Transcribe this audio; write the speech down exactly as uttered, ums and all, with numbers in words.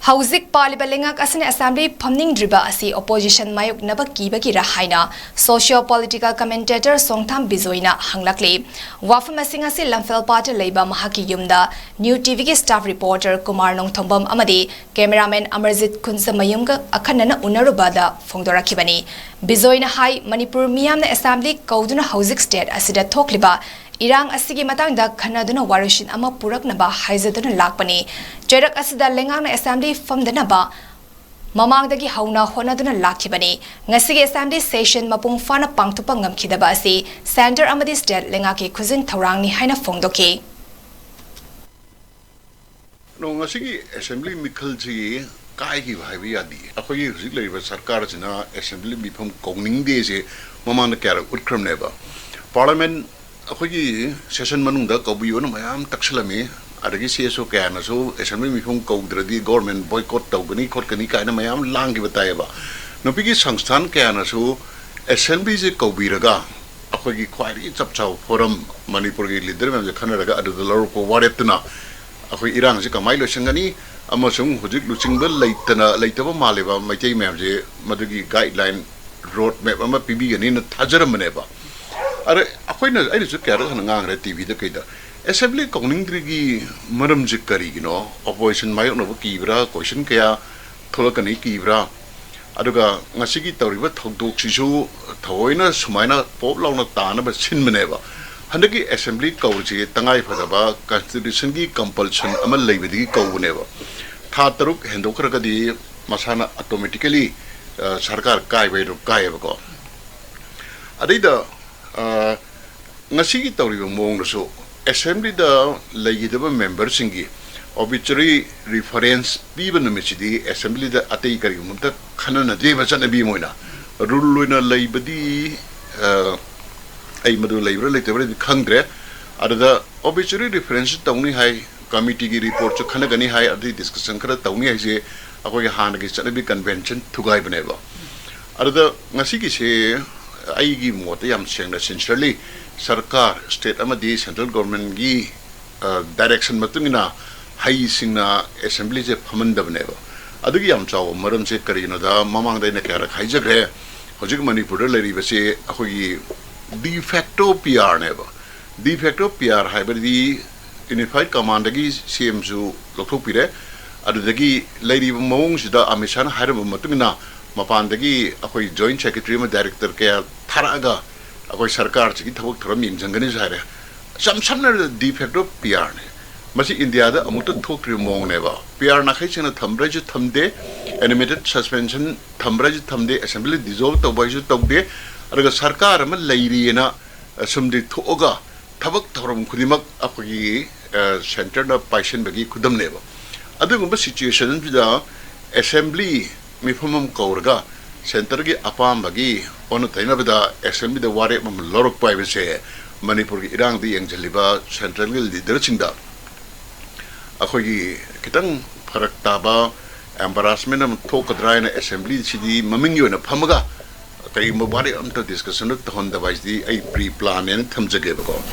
ꯍꯧꯖꯤꯛ ꯄꯥꯜꯂꯤꯕ ꯂꯩꯉꯥꯛ ꯑꯁꯤꯅ assembly ꯐꯝꯅꯤꯡꯗ꯭ꯔꯤꯕ ꯑꯁꯤ opposition ꯃꯥꯌꯣꯛꯅꯕ ꯀꯤꯕꯒꯤꯔ ꯍꯥꯏꯅ socio political commentator ꯁꯣꯡꯊꯥꯝ ꯕꯤꯖꯣꯏꯅ ꯍꯪꯂꯛꯂꯤ꯫ ꯋꯥꯐꯝ ꯑꯁꯤ ꯉꯁꯤ ꯂꯝꯐꯦꯜꯄꯥꯠꯇ ꯂꯩꯕ ꯃꯍꯥꯛꯀꯤ ꯌꯨꯝꯗ New TVꯒꯤ staff reporter Kumar Nongthombam ꯑꯃꯗꯤ cameraman ꯑꯃꯔꯖꯤꯠ ꯈꯨꯟꯖꯃꯌꯨꯝꯒ ꯑꯈꯟꯅꯅ ꯎꯅꯔꯨꯕꯗ ꯐꯣꯡꯗꯣꯔꯛꯈꯤꯕꯅꯤ꯫ ꯕꯤꯖꯣꯏꯅ ꯍꯥꯏ, ꯃꯅꯤꯄꯨꯔ ꯃꯤꯌꯥꯝꯅ assembly ꯀꯧꯗꯨꯅ ꯍꯧꯖꯤꯛ state ꯑꯁꯤꯗ ꯊꯣꯛꯂꯤꯕ ꯏꯔꯥꯡ ꯑꯁꯤꯒꯤ ꯃꯇꯥꯡꯗ ꯈꯟꯅꯗꯨꯅ ꯋꯥꯔꯣꯏꯁꯤꯟ ꯑꯃ ꯄꯨꯔꯛꯅꯕ ꯍꯥꯏꯖꯗꯨꯅ ꯂꯥꯛꯄꯅꯤ꯫ ꯆꯩꯔꯛ ꯑꯁꯤꯗ ꯂꯩꯉꯥꯛꯅ assembly ꯐꯝꯗꯅꯕ ꯃꯃꯥꯡꯗꯒꯤ ꯍꯧꯅ ꯍꯣꯠꯅꯗꯨꯅ ꯂꯥꯛꯈꯤꯕꯅꯤ꯫ ꯉꯁꯤꯒꯤ assembly session ꯃꯄꯨꯡ ꯐꯥꯅ ꯄꯥꯡꯊꯣꯛꯄ ꯉꯝꯈꯤꯗꯕ ꯑꯁꯤ centre ꯑꯃꯗꯤ state ꯂꯩꯉꯥꯛꯀꯤ ꯈꯨꯖꯤꯟ ꯊꯧꯔꯥꯡꯅꯤ ꯍꯥꯏꯅ ꯐꯣꯡꯗꯣꯛꯈꯤ꯫ ꯑꯗꯣ ꯉꯁꯤꯒꯤ assembly ꯃꯤꯈꯜꯁꯤ ꯀꯥꯏꯈꯤꯕ ꯍꯥꯏꯕ ꯌꯥꯗꯦ꯫ ꯑꯩꯈꯣꯏꯒꯤ ꯍꯧꯖꯤꯛ ꯂꯩꯔꯤꯕ ꯁꯔꯀꯥꯔꯁꯤꯅ assembly ꯃꯤꯐꯝ ꯀꯧꯅꯤꯡꯗꯦꯁꯦ ꯃꯃꯥꯡꯗ ꯀꯌꯥꯔꯛ ꯎꯠꯈ꯭ꯔꯕꯅꯦꯕ꯫ Parliament ꯑꯩꯈꯣꯏꯒꯤ session ꯃꯅꯨꯡꯗ ꯀꯧꯕꯤꯌꯣꯅ ꯃꯌꯥꯝ ꯇꯛꯁꯜꯂꯝꯃꯤ꯫ ꯑꯗꯒꯤ CSO ꯀꯌꯥꯅꯁꯨ assembly ꯃꯤꯐꯝ ꯀꯧꯗ꯭ꯔꯗꯤ government boycott ꯇꯧꯒꯅꯤ ꯈꯣꯠꯀꯅꯤ ꯀꯥꯏꯅ ꯃꯌꯥꯝ ꯂꯥꯡꯈꯤꯕ ꯇꯥꯏꯌꯦꯕ꯫ ꯅꯨꯄꯤꯒꯤ ꯁꯪꯁꯊꯥꯟ ꯀꯌꯥꯅꯁꯨ assemblyꯁꯦ ꯀꯧꯕꯤꯔꯒ ꯑꯩꯈꯣꯏꯒꯤ ꯈ꯭ꯋꯥꯏꯗꯒꯤ ꯆꯞ ꯆꯥꯕ forum, ꯃꯅꯤꯄꯨꯔꯒꯤ leader ꯃꯌꯥꯝꯁꯦ ꯈꯟꯅꯔꯒ ꯑꯗꯨꯗ ꯂꯧꯔꯛꯄ ꯋꯥꯔꯦꯞꯇꯨꯅ ꯑꯩꯈꯣꯏ ꯏꯔꯥꯡꯁꯦ ꯀꯃꯥꯏꯅ ꯂꯣꯏꯁꯤꯟꯒꯅꯤ ꯑꯃꯁꯨꯡ ꯍꯧꯖꯤꯛ ꯂꯨꯆꯤꯡꯕ ꯂꯩꯇꯅ, ꯂꯩꯇꯕ ꯃꯥꯜꯂꯤꯕ ꯃꯩꯇꯩ ꯃꯌꯥꯝꯁꯦ ꯃꯗꯨꯒꯤ guideline, road map ꯑꯃ ꯄꯤꯕꯤꯒꯅꯤꯅ ꯊꯥꯖꯔꯝꯕꯅꯦꯕ꯫ ꯑꯗ ꯑꯩꯈꯣꯏꯅ, ꯑꯩꯅꯁꯨ ꯀꯌꯥꯔꯛ ꯍꯟꯅ ꯉꯥꯡꯈ꯭ꯔꯦ TVꯗ ꯀꯩꯗ, assembly ꯀꯧꯅꯤꯡꯗ꯭ꯔꯤꯒꯤ ꯃꯔꯝꯁꯦ ꯀꯔꯤꯒꯤꯅꯣ? Opposition ꯃꯥꯌꯣꯛꯅꯕ ꯀꯤꯕ꯭ꯔꯥ, question ꯀꯌꯥ ꯊꯣꯛꯂꯛꯀꯅꯤ ꯀꯤꯕ꯭ꯔꯥ? ꯑꯗꯨꯒ ꯉꯁꯤꯒꯤ ꯇꯧꯔꯤꯕ ꯊꯧꯗꯣꯛꯁꯤꯁꯨ ꯊꯑꯣꯏꯅ ꯁꯨꯃꯥꯏꯅ ꯄꯣꯞ ꯂꯥꯎꯅ ꯇꯥꯅꯕ ꯁꯤꯟꯕꯅꯦꯕ꯫ ꯍꯟꯗꯛꯀꯤ assembly ꯀꯧꯔꯤꯁꯤ ꯇꯉꯥꯏ ꯐꯗꯕ constitutionꯒꯤ compulsion ꯑꯃ ꯂꯩꯕꯗꯒꯤ ꯀꯧꯕꯅꯦꯕ꯫ ꯊꯥ ꯇꯔꯨꯛ ꯍꯦꯟꯗꯣꯛꯈ꯭ꯔꯒꯗꯤ ꯃꯁꯥꯅ automatically, ꯑ, ꯁꯔꯀꯥꯔ ꯀꯥꯏꯕ ꯍꯥꯏꯗꯣ ꯀꯥꯏꯌꯦꯕꯀꯣ꯫ ꯑꯗꯩꯗ, ꯑ, ꯉꯁꯤꯒꯤ ꯇꯧꯔꯤꯕ ꯃꯑꯣꯡꯗꯁꯨ assemblyꯗ ꯂꯩꯈꯤꯗꯕ memberꯁꯤꯡꯒꯤ obituary reference ꯄꯤꯕ ꯅꯨꯃꯤꯠꯁꯤꯗꯤ assemblyꯗ ꯑꯇꯩ ꯀꯔꯤꯒꯨꯝꯕ ꯑꯝꯇ ꯈꯟꯅꯅꯗꯦꯕ ꯆꯠꯅꯕꯤ ꯑꯃ ꯑꯣꯏꯅ꯫ Rule ꯑꯣꯏꯅ ꯂꯩꯕꯗꯤ, ꯑ, ꯑꯩ ꯃꯗꯨ ꯂꯩꯕ꯭ꯔꯥ ꯂꯩꯇꯕ꯭ꯔꯥꯗꯤ ꯈꯪꯗ꯭ꯔꯦ꯫ ꯑꯗꯨꯗ obituary reference ꯇꯧꯅꯤ ꯍꯥꯏ, committeeꯒꯤ reportꯁꯨ ꯈꯟꯅꯒꯅꯤ ꯍꯥꯏ, ꯑꯗꯨꯒꯤ discussion ꯈꯔ ꯇꯧꯅꯤ ꯍꯥꯏꯁꯦ ꯑꯩꯈꯣꯏꯒꯤ ꯍꯥꯟꯅꯒꯤ ꯆꯠꯅꯕꯤ convention ꯊꯨꯒꯥꯏꯕꯅꯦꯕ꯫ ꯑꯗꯨꯗ ꯉꯁꯤꯒꯤꯁꯦ ꯑꯩꯒꯤ ꯃꯣꯠꯇ ꯌꯥꯝ ꯁꯦꯡꯅ, sincerely, ꯁꯔꯀꯥꯔ, state ꯑꯃꯗꯤ central governmentꯒꯤ, ꯑ, direction ꯃꯇꯨꯡ ꯏꯟꯅ ꯍꯩꯁꯤꯡꯅ ꯑꯦꯁꯦꯝꯕ꯭ꯂꯤꯁꯦ ꯐꯝꯍꯟꯗꯕꯅꯦꯕ꯫ ꯑꯗꯨꯒꯤ ꯌꯥꯝ ꯆꯥꯎꯕ ꯃꯔꯝꯁꯦ ꯀꯔꯤꯒꯤꯅꯣꯗ, ꯃꯃꯥꯡꯗ ꯑꯩꯅ ꯀꯌꯥꯔꯛ ꯍꯥꯏꯖꯈ꯭ꯔꯦ, ꯍꯧꯖꯤꯛ ꯃꯅꯤꯄꯨꯔꯗ ꯂꯩꯔꯤꯕꯁꯤ ꯑꯩꯈꯣꯏꯒꯤ de facto P R ꯅꯦꯕ꯫ De facto P R ꯍꯥꯏꯕꯗꯤ Unified Commandꯗꯒꯤ C M ꯁꯨ ꯂꯧꯊꯣꯛꯄꯤꯔꯦ꯫ ꯑꯗꯨꯗꯒꯤ ꯂꯩꯔꯤꯕ ꯃꯑꯣꯡꯁꯤꯗ ꯑꯃꯤꯠ ꯁꯥꯍꯅ ꯍꯥꯏꯔꯝꯕ ꯃꯇꯨꯡ ꯏꯟꯅ ꯃꯄꯥꯟꯗꯒꯤ ꯑꯩꯈꯣꯏ joint secretary ꯑꯃ director ꯀꯌꯥ ꯊꯥꯔꯛꯑꯒ ꯑꯩꯈꯣꯏ ꯁꯔꯀꯥꯔꯁꯤꯒꯤ ꯊꯕꯛ ꯊꯧꯔꯝ ꯌꯦꯡꯁꯤꯟꯒꯅꯤꯁꯨ ꯍꯥꯏꯔꯦ꯫ ꯌꯥꯝ ꯁꯝꯅ ꯍꯥꯏꯔꯕꯗ de facto P R ꯅꯦ꯫ ꯃꯁꯤ ꯏꯟꯗꯤꯌꯥꯗ ꯑꯃꯨꯛꯇ ꯊꯣꯛꯇ꯭ꯔꯤꯕ ꯃꯑꯣꯡꯅꯦꯕ꯫ P R ꯅꯥꯈꯩꯁꯤꯡꯅ ꯊꯝꯕ꯭ꯔꯥ ꯍꯥꯏꯁꯨ ꯊꯝꯗꯦ, animated suspension ꯊꯝꯕ꯭ꯔꯥ ꯍꯥꯏꯁꯨ ꯊꯝꯗꯦ, assembly dissolve ꯇꯧꯕ ꯍꯥꯏꯁꯨ ꯇꯧꯗꯦ꯫ ꯑꯗꯨꯒ ꯁꯔꯀꯥꯔ ꯑꯃ ꯂꯩꯔꯤꯑꯅ ꯑꯁꯨꯝꯗꯤ ꯊꯣꯛꯑꯒ ꯊꯕꯛ ꯊꯧꯔꯝ ꯈꯨꯗꯤꯡꯃꯛ ꯑꯩꯈꯣꯏꯒꯤ, ꯑ, centreꯅ ꯄꯥꯏꯁꯤꯟꯕꯒꯤ ꯈꯨꯗꯝꯅꯦꯕ꯫ ꯑꯗꯨꯒꯨꯝꯕ situationꯁꯤꯗ assembly ꯃꯤꯐꯝ ꯑꯃ ꯀꯧꯔꯒ centreꯒꯤ ꯑꯄꯥꯝꯕꯒꯤ ꯑꯣꯟꯅ ꯇꯩꯅꯕꯗ assemblyꯗ ꯋꯥꯔꯦꯞ ꯑꯃ ꯂꯧꯔꯛꯄ ꯍꯥꯏꯕꯁꯦ ꯃꯅꯤꯄꯨꯔꯒꯤ ꯏꯔꯥꯡꯗ ꯌꯦꯡꯁꯤꯜꯂꯤꯕ centreꯒꯤ leaderꯁꯤꯡꯗ ꯑꯩꯈꯣꯏꯒꯤ ꯈꯤꯇꯪ ꯐꯔꯛ ꯇꯥꯕ embarrassment ꯑꯃ ꯊꯣꯛꯀꯗ꯭ꯔꯥ ꯍꯥꯏꯅ assemblyꯁꯤꯗꯤ ꯃꯃꯤꯡꯒꯤ ꯑꯣꯏꯅ ꯐꯝꯃꯒ ꯀꯔꯤꯒꯨꯝꯕ ꯋꯥꯔꯦꯞ ꯑꯝꯇ discussion ꯇꯧꯍꯟꯗꯕ ꯍꯥꯏꯁꯤꯗꯤ ꯑꯩ pre planꯅꯦꯅ ꯊꯝꯖꯒꯦꯕꯀꯣ꯫